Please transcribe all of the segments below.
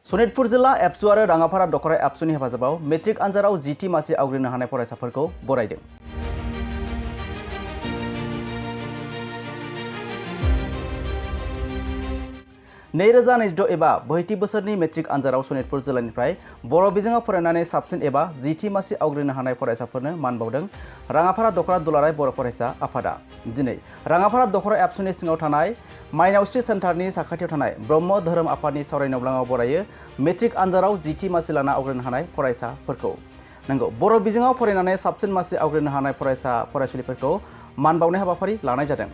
सनितपुर जिल्ला एबसु आरो राङापारा दखरा एबसुनि हेफाजाबाव मेट्रिक आनजादाव जिथि मासि आवग्रिनो हानाय फरायसाफोरखौ बरायदों। नैरोजा 2026 एबा 72 बोसोरनि मेट्रिक आनजादाव सनितपुर जिल्लानिफ्राय बर' बिजोङाव फरायनानै साबसिन एबा जिथि मासि आवग्रिनो हानाय फरायसाफोरनो मान बावदों राङापारा दखरा दुलाराय बर' फरायसा आफादा। दिनै राङापारा दखरा एबसुनि सिङाव थानाय माइनावस्रि सेन्टारनि साखाथियाव थानाय ब्रह्म धोरोम आफादनि सावरायनाय नब्लाङाव बरायो मेट्रिक आनजादाव जिथि मासि लाना आवग्रिनो हानाय फरायसाफोरखौ। नंगौ, बर' बिजोङाव फरायनानै साबसिन मासि आवग्रिनो हानाय फरायसा फरायसुलिफोरखौ मान बावनाय हाबाफारि लानाय जादों।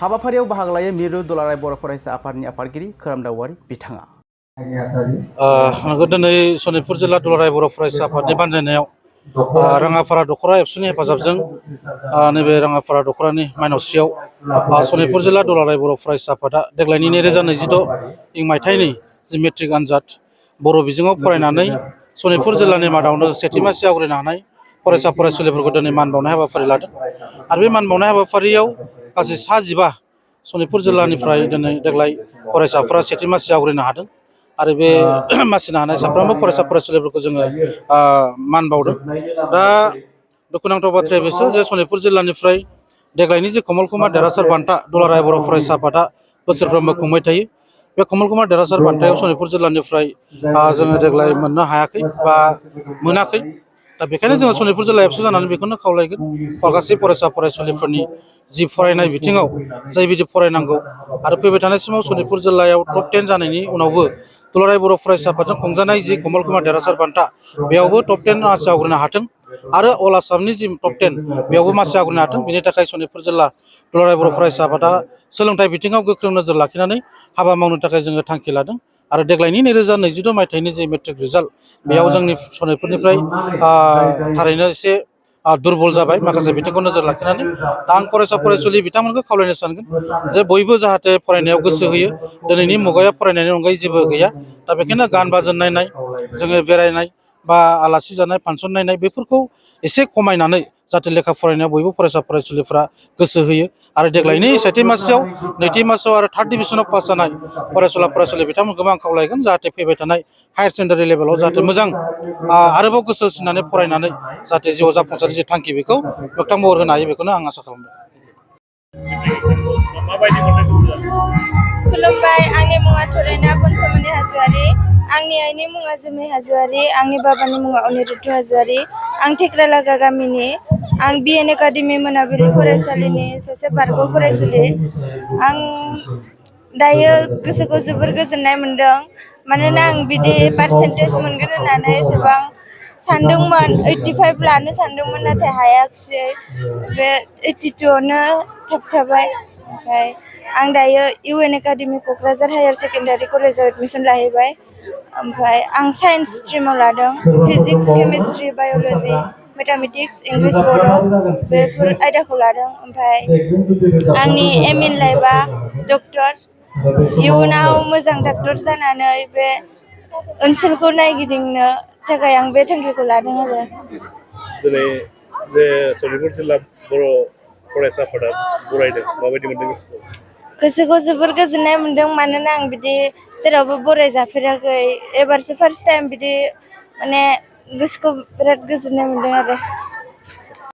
हाबाफारियाव बाहागो लायो मिरु दुलाराय बर' फरायसा आफादनि आफादगिरि खोरोमदाव औवारी बिथाङा। दिनै सनितपुर जिल्ला दुलाराय बर' फरायसा आफादनि बानजायनायाव राङापारा दखरा एबसुनि हेफाजाबजों नैबे राङापारा दखरानि माइनावस्रियाव सनितपुर जिल्ला दुलाराय बर' फरायसा आफादा देग्लायनि 2026 मायथाइनि जि मेट्रिक आनजाद बर' बिजोङाव फरायनानै सनितपुर जिल्लानि मादावनो सेथि मासि आवग्रिनो हानाय फरायसा फरायसुलिफोरखौ दिनै मान बावनाय हाबाफारि लादों। आरो बे मान बावनाय हाबाफारियाव गासै 15 सनितपुर जिल्लानिफ्राय दिनै देग्लाय फरायसाफोरा सेथि मासि आवग्रिनो हादों। आरो बे मासिनो हानाय साफ्रोमबो फरायसा फरायसुलिफोरखौ जोङो मान बावदों। दा दुखुनांथाव बाथ्राया बेसो जे सनितपुर जिल्लानिफ्राय देग्लायनि जे कमल कुमार देरहासार बान्था दुलाराय बर' फरायसा आफादा बोसोरफ्रोमबो खुंबाय थायो। बे कमल कुमार देरहासार बान्थायाव सनितपुर जिल्लानिफ्राय जोङो देग्लाय मोननो हायाखै बा मोनाखै। दा बेखायनो जोङो सनितपुर जिल्ला एबसु जानानै बेखौनो खावलायगोन गासै फरायसा फरायसुलिफोरनि जि फरायनाय बिथिङाव जायबायदि फरायनांगौ आरो फैबाय थानाय समाव सनितपुर जिल्लायाव टप 10 जानायनि उनावबो दुलाराय बर' फरायसा आफादजों खुंजानाय जि कमल कुमार देरहासार बान्था बेयावबो टप 10 मासि आवग्रिनो हाथों आरो अल आसामनि जि टप 10 बेयावबो मासि आवग्रिनो हाथों। बेनि थाखाय सनितपुर जिल्ला दुलाराय बर' फरायसा आफादा सोलोंथाइ बिथिङाव गोख्रों नोजोर लाखिनानै हाबा मावनो थाखाय जोङो थांखि लादों। आरो देग्लायनि 2026 मायथाइनि जि मेट्रिक रिजाल्ट बेयाव जोंनि सनितपुरनिफ्राय थारैनो एसे दुरबल जाबाय माखासे बिथिंखौ नोजोर लाखिनानै। दा आं फरायसा फरायसुलि बिथांमोनखौ खावलायनो सानगोन जे बयबो जाहाथे फरायनायाव गोसो होयो। दिनैनि मुगायाव फरायनायनि अनगायै जेबो गैया। दा बेखायनो गान बाजोन नायनाय, जोङो बेरायनाय बा आलासि जानाय, फांसन नायनाय बेफोरखौ एसे खमायनानै जाहाथे लेखा फरायनायाव बयबो फरायसा फरायसुलिफ्रा गोसो होयो। आरो देग्लायनि सेथि मासियाव, नैथि मासियाव आरो थार्ड डिभिजनाव पास जानाय फरायसुला फरायसुलि बिथांमोनखौबो आं खावलायगोन जाहाथे फैबाय थानाय हायार सेकेन्डारि लेभेलाव जाहाथे मोजां आरोबाव गोसो होसिननानै फरायनानै जाहाथे जिउआव जाफुंसार जि थांखि बेखौ मोगथां महर होनो हायो बेखौनो आं आसा खालामदों। खुलुमबाय, आंनि मुङा थरेना पन्चमनि हाज'वारी, आंनि आइनि मुङा जोमै हाज'वारी, आंनि बाबानि मुङा अनिरुद्ध हाज'वारी। आं थेक्रालागा गामिनि। आं बिएन एकाडेमि मोनाबिलि फरायसालिनि सासे बारग' फरायसुलि। आं दायो गोसोखौ जोबोर गोजोननाय मोनदों मानोना आं बिदि पार्सेन्टेज मोनगोन होननानै एसेबां सानदोंमोन। 85 लानो सानदोंमोन नाथाय हायाखिसै। बे 82आवनो थाबथाबाय। ओमफ्राय आं दायो UN academy Kokrajhar higher secondary कलेजाव एडमिसन लाहैबाय। ओमफ्राय आं साइन्स स्ट्रिमाव लादों। Physics, chemistry, biology, mathematics, English, Bodo' बेफोर आयदाखौ लादों। ओमफ्राय आंनि एम इन लाइफआ डक्टर। इयुनाव मोजां डक्टर जानानै बे ओनसोलखौ नायगिदिंनो थाखाय आं बे थांखिखौ लादों आरो। दिनै जे सनितपुर जिल्ला बर' फरायसा आफादा बरायदों, माबायदि मोनदों गोसोखौ? गोसोखौ जोबोर गोजोननाय मोनदों मानोना आं बिदि जेरावबो बराय जाफेराखै। एबारसो फार्स्ट टाइम बिदि माने गोसोखौ बिराद गोजोननाय मोनदों आरो।